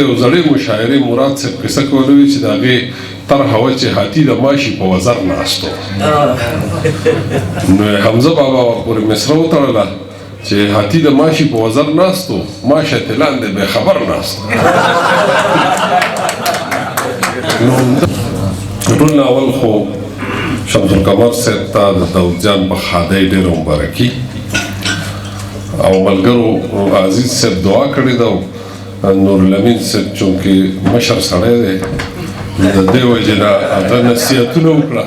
یو زړې مشاعرې مراد صاحب قصه کوله وي چې د هغې طرحه وه چې هاتي د ماشي په وزر ناست و، نو حمزه بابا ورپورې مصره وتړله چې هاتي د ماشي په وزر ناست و، ماشه ترې لاندې بې خبر ناست و. نو ټول نه اول خو شمس القمر صاحب ته د داود جان په ښادۍ ډېره مبارکي او ملګرو عزیز صاحب دعا کړې ده. نور لمین صاحب چونکې مشر سړی دی د دې وجې نه هغه نصیحتونه وکړه،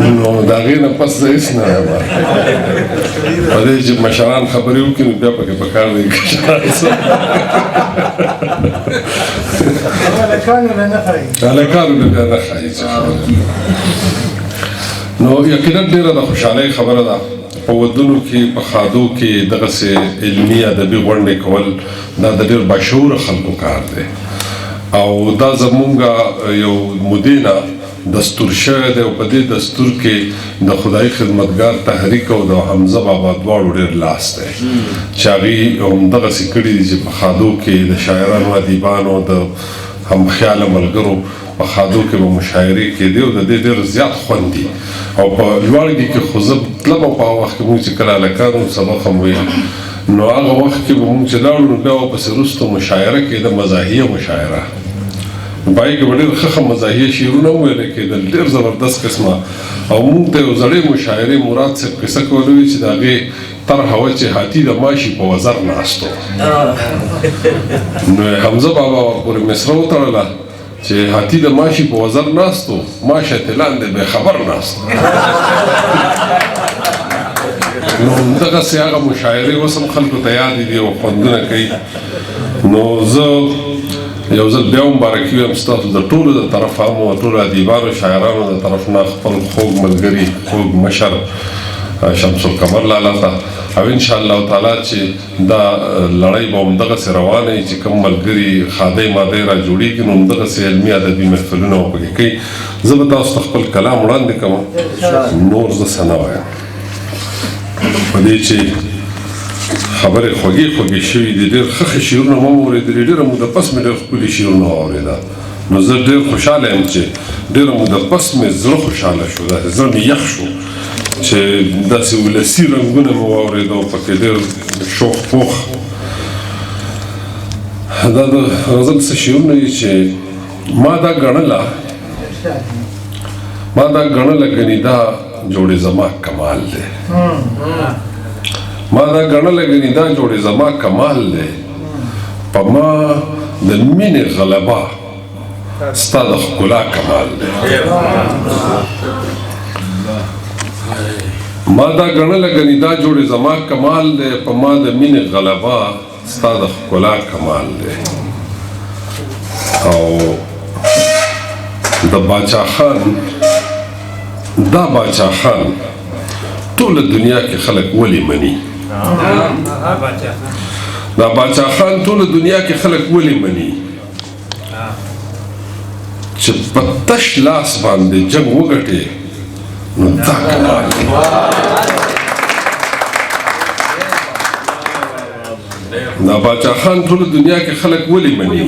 نو د هغې نه پس زه هېڅ نه وایم. په دې چې مشران خبرې وکړي نو بیا پکې پکار دی کشران هلکانو له بیا نه ښایي چې خبرې. نو یقینا ډېره د خوشحالۍ خبره ده په ودونو کې په ښادو کې دغسې علمي ادبي غونډې کول، دا د ډېر باشعوره خلکو کار دی او دا زمونږ یو مودې نه دستور شوی دی او په دې دستور کې د خدایي خدمتګار تحریک او د حمزه بابا دواړو ډېر لاس دی چې هغوی همدغسې کړي دي چې په ښادو کې د شاعرانو ادیبانو د همخیاله ملګرو په ښادو کې به مشاعرې کېدې او د دې ډېر زیات خوند دي. او په لوړګي کې خو زه تلم په هغه وخت کې مونږ چې کله هلکان وو سبق هم ویل، نو هغه وخت کې به مونږ چې لاړو نو بیا ورپسې وروسته مشاعره کېده، مزاحیه مشاعره. په هغې کې به ډېر ښه ښه مزاحیه شعرونه هم ویل کېدل، ډېر زبردست قسمه. او مونږ ته یو زړې مشاعرې مراد صاحب قصه کوله وي چې د هغې طرحه وه چې هاتي د ماشي په وزر ناست و، نو حمزه بابا ورپورې مصره وتړله چې هاتي د ماشي په وزر ناست و، ماشه ترې لاندې بې خبر ناست و. نو همدغسې هغه مشاعرې اوس هم خلکو ته یادې دي او خوندونه کوي. نو زه یو ځل بیا مبارکي وایم ستاسو د ټولو د طرفه هم او ټولو ادیبانو شاعرانو د طرف نه خپل خوږ ملګري خوږ مشر شمس القمر لالا ته، او ان شاء الله تعالی چې دا لړۍ به همدغسې روانه وي چې کوم ملګري ښادۍ مادۍ را جوړېږي نو همدغسې علمي ادبي محفلونه به پکې کوي. زه به تاسو ته خپل کلام وړاندې کوم، نور زه څه نه وایم. په دې چې خبرې خوږې خوږې شوې دي، ډېر ښه ښه شعرونه مو اورېدلي، ډېره موده پس مې ډېر ښکلي شعرونه واورېده، نو زه ډېر خوشحاله یم چې ډېره موده پس مې زړه خوشحاله شو، داسې زړه مې یخ شو چې داسې ولسي رنګونه مې واورېده او پکې ډېر شوخ پوخ دا د غزل څه شعرونه دي چې ما دا ګڼله، ما دا ګڼله ګنې دا جوړې زما کمال دی، ما دا ګڼله ګنې دا جوړې زما کمال دی، په ما د مینې غلبه ستا د ښکلا کمال دی. ما دا ګڼله ګنې دا جوړې زما کمال دی، په ما د مینې غلبه ستا د ښکلا کمال دی. او د باچا خان، دا باچا خان ټوله دنیا کې خلک ولې مني، دا باچا خان ټوله دنیا کې خلک ولې مني چې په تش لاس باندې جنګ وګټي نو دا کمال دی. دا باچا خان ټوله دنیا کې خلک ولې مني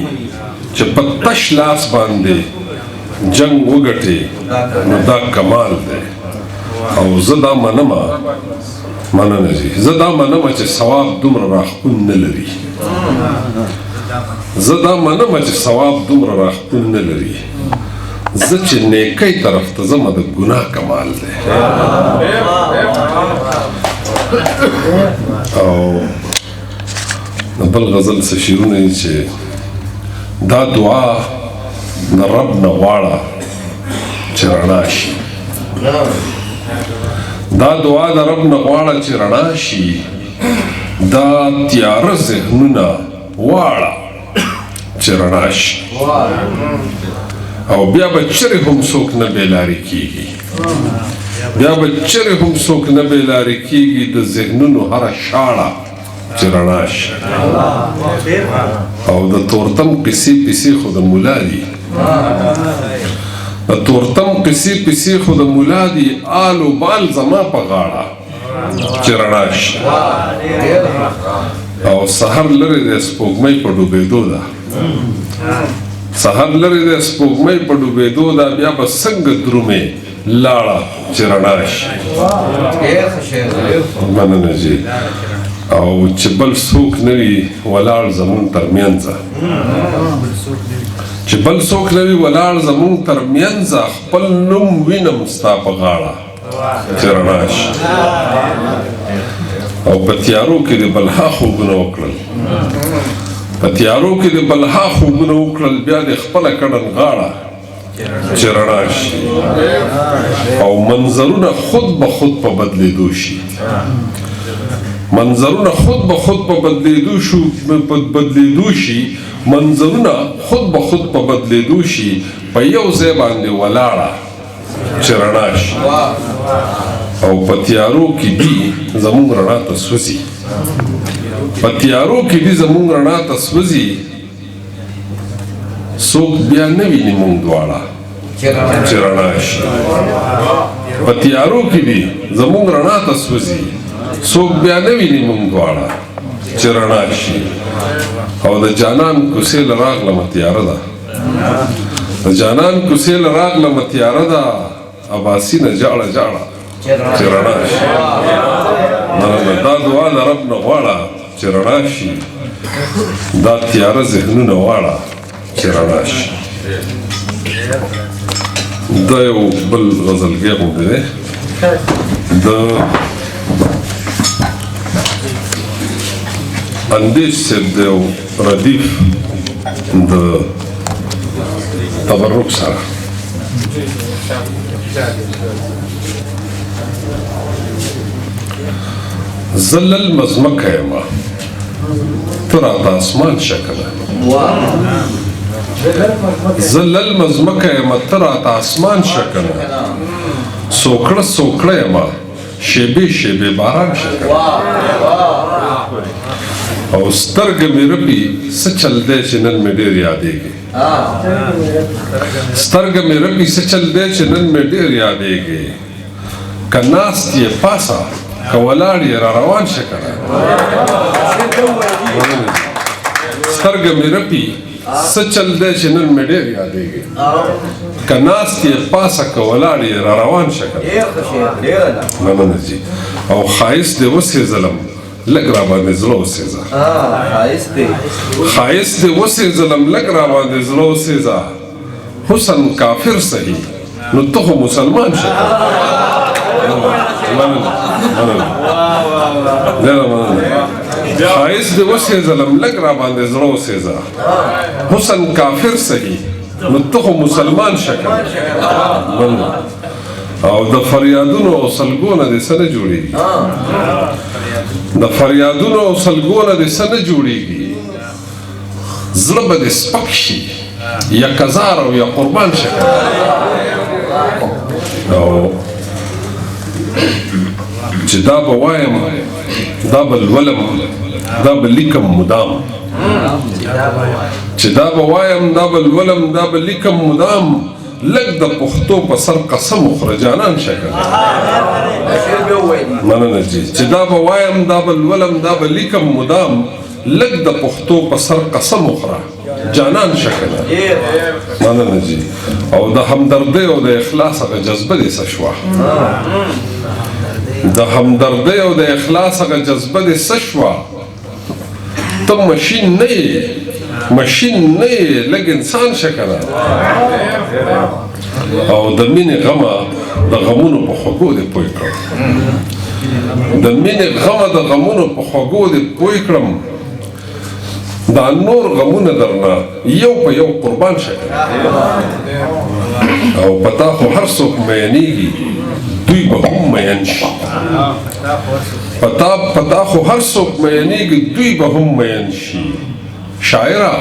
چې په تش لاس باندې جنګ وګټي نو دا کمال دی. او زه دا منمه، مننه جی، زه دا منمه چې ثواب دومره راخپون نه لري، زه دا منمه چې ثواب دومره راخپون نه لري، زه چې نیکۍ طرف ته ځمه د ګناه کمال دی. او د بل غزل څه شعرونه دي چې دا دعا د رب نه غواړه چې رڼا شي، دا دعا د رب نه غواړه چې رڼا شي، دا تیاره ذهنونه واړه چې رڼا شي، او بیا به چېرې هم څوک نه بېلارې کېږي، بیا به چېرې هم څوک نه بېلارې کېږي، د ذهنونو هره شاړه چې رڼا شي. او د تورتم قصې پیسې خو د مولا دي، د تورتم قصې پیسې خو د مولا دي، آل و بال زما په غاړه چې رڼا شي. او سحر لرې د سپوږمۍ په ډوبېدو ده، سحر لرې د سپوږمۍ په ډوبېدو ده، بیا به څنګه درومې لاړه چې رڼا شي. مننه جي. او چې بل څوک نه وي ولاړ زمونږ ترمنځه، چې بل څوک نه وي ولاړ زمونږ ترمنځه، خپل نوم وینم ستا په غاړه چې رڼا شي. او په تیارو کې د بلها خوبونه وکړل، په تیارو کې د بلها خوبونه وکړل، بیا د خپله کډن غاړه چې رڼا شي. او منظرونه خود به خود په بدلېدو شي، منظرونه خود به خود په بدلېدو شو، په بدلېدو شي، منظرونه خود به خود په بدلېدو شي، په یو ځای باندې ولاړه چې رڼا شي. او په تیارو کې دي زمونږ رڼا ته سوځي، په تیارو کې دي زمونږ رڼا ته سوځي، څوک بیا نه ویني مونږ دواړه چې رڼا شي. په تیارو کې دي زمونږ رڼا ته سوځي، څوک بیا نه ویني مونږ دواړه چې رڼا شي. او د جانان کوڅې له راغلمه تیاره ده، د جانان کوڅې له راغلمه تیاره ده، اباسینه جاړه جاړه چې رڼا شي. مننه. دا دعا له رب نه غواړه چې رڼا شي، دا تیاره ذهنونه واړه چې رڼا شي. دا یو بل غزلګی غوندې دی، د اندیش صاحب د یو ردیف د تبرک سره. زه للمه ځمکه یم، ته راته اسمان شه کنه. زه للمه ځمکه یم، ته راته اسمان شه کنه. سوکړه سوکړه یم، شیبې شیبې باران شه کنه. او سترګه مې رپي څه چل دی چې نن مې ډېر یادېږي، سترګه مې رپي څه چل دی چې نن مې ډېر یادېږي، که ناست یې پاسه که ولاړ یې را روان شه کنه. سترګه مې رپي څه چل دی چې نن مې ډېر یادېږي، که ناست یې پاسه که ولاړ یې را روان شه کنه. مننه جي. او ښایست دې وسېځلم لږ را باندې زړه وسېځه، ښایست دې وسېځلم لږ را باندې زړه وسېځه، حسن کافر صحیح نو ته خو مسلمان شه. مننه مننه ډېره مننه. ښایست دې وسېځلم لږ را باندې زړه وسېځه، حسن کافر صحیح نو ته خو مسلمان شه. مننه. او د فریادونو او سلګو نه دې څه نه جوړېږي، د فریادونو او سلګو نه دې څه نه جوړېږي، زړه به دې سپک شي یا کزار او یا قربان شه. او چې دا به وایم، دا به لولم، دا به لیکم مدام، چې دا به وایم، دا به لولم، دا به لیکم مدام، لږ د پښتو په سر قسم وخوره جانان شه کنه. مننه جي. چې دا به وایم، دا به لولم، دا به لیکم مدام، لږ د پښتو په سر قسم وخوره جانان شه کنه. مننه جي. او د همدردۍ او د اخلاص هغه جذبه دې څه شوه، د همدردۍ او د اخلاص هغه جذبه دې څه شوه، ته ماشین نه یې، ماشین نه یې، لږ انسان شه کنه. او د مینې غمه د غمونو په خوږو دې پوه کړم، د مینې غمه د غمونو په خوږو دې پوه کړم، دا نور غمونه درنه یو په یو قربان شه کنه. او په تا خو هر څوک مینېږي، دوی به هم مین شي، په تا خو هر څوک مینېږي، دوی به هم مین شي. شاعره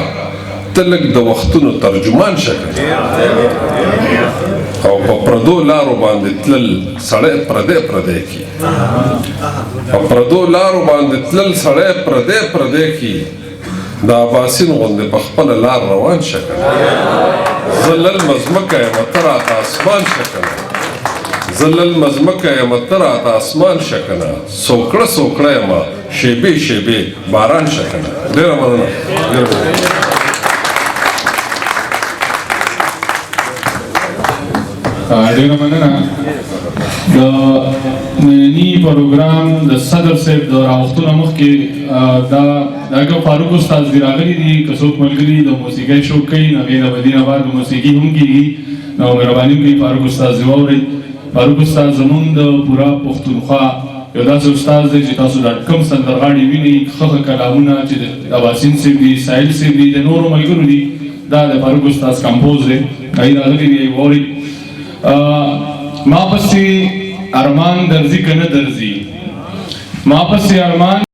ته لږ د وختونو ترجمان شه کنه. او په پردو لارو باندې تلل سړی پردی پردی کی، په پردو لارو باندې تلل سړی پردی پردی کی، د اباسین غوندې په خپله لار روان شه کنه. زه للمه ځمکه یم، ته راته اسمان شه کنه. زه للمه ځمکه یمه ته راته اسمان شه کنه، سوکړه سوکړه یمه شیبې شیبې باران شه کنه. ډېره مننه، ډېره مننه. ډېره مننه. د ننني پروګرام د صدر صاحب د راوختو نه مخکې دا دغه فاروق استاد دی راغلي دي. که څوک ملګري د موسیقۍ شوق کوي، نو هغې د بدین بعد موسیقي هم کېږي، نو مهرباني وکړئ فاروق استاد دې واورئ. فاروق استاد زمونږ د پوره پښتونخوا یو داسې استاد دی چې تاسو ډاټ کم سندرغاړي وینئ، ښه ښه کلامونه چې د اباسین صاحب دي، ساحل صاحب دي، د نورو ملګرو دي، دا د فاروق استاد کمپوز دی. هغوی راغلي دي، واورئ. ما پسې ارمان درځي که نه درځي، ما پسې ارمان